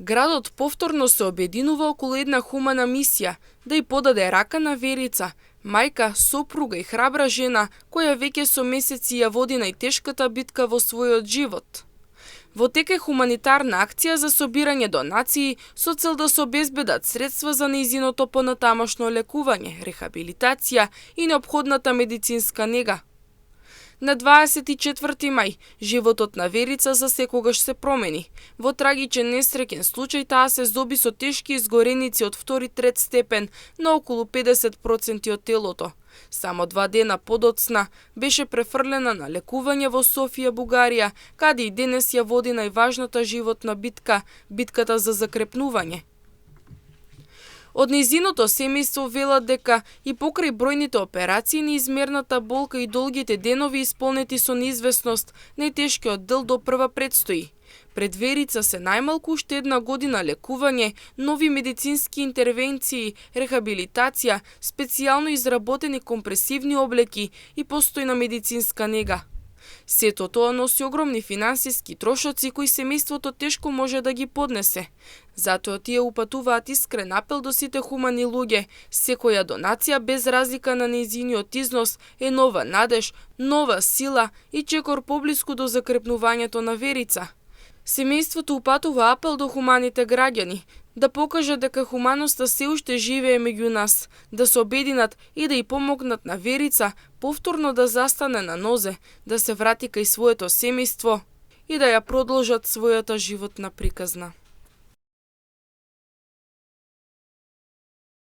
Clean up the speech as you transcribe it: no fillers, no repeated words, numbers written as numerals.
Градот повторно се обединува околу една хумана мисија да ја подаде рака на Верица, мајка, сопруга и храбра жена која веќе со месеци ја води најтешката битка во својот живот. Во тек е хуманитарна акција за собирање донации со цел да се обезбедат средства за нејзиното понатамошно лекување, рехабилитација и неопходната медицинска нега. На 24 мај, животот на Верица за секогаш се промени. Во трагичен несреќен случај таа се здоби со тешки изгореници од 2-3 степен на околу 50% од телото. Само 2 дена подоцна беше префрлена на лекување во Софија, Бугарија, каде и денес ја води најважната животна битка, битката за закрепнување. Од нејзиното семејство велат дека и покрај бројните операции, неизмерната болка и долгите денови исполнети со неизвестност, најтешкиот дел допрва предстои. Пред Верица се најмалку уште 1 година лекување, нови медицински интервенции, рехабилитација, специјално изработени компресивни облеки и постојна медицинска нега. Сето тоа носи огромни финансиски трошоци кои семејството тешко може да ги поднесе. Затоа тие упатуваат искрен апел до сите хумани луѓе. Секоја донација без разлика на нејзиниот износ е нова надеж, нова сила и чекор поблиску до закрепнувањето на Верица. Семејството упатува апел до хуманите граѓани да покажат дека хуманоста се уште живее меѓу нас, да се обединат и да ја помогнат на Верица повторно да застане на нозе, да се врати кај своето семејство и да ја продолжат својата животна приказна.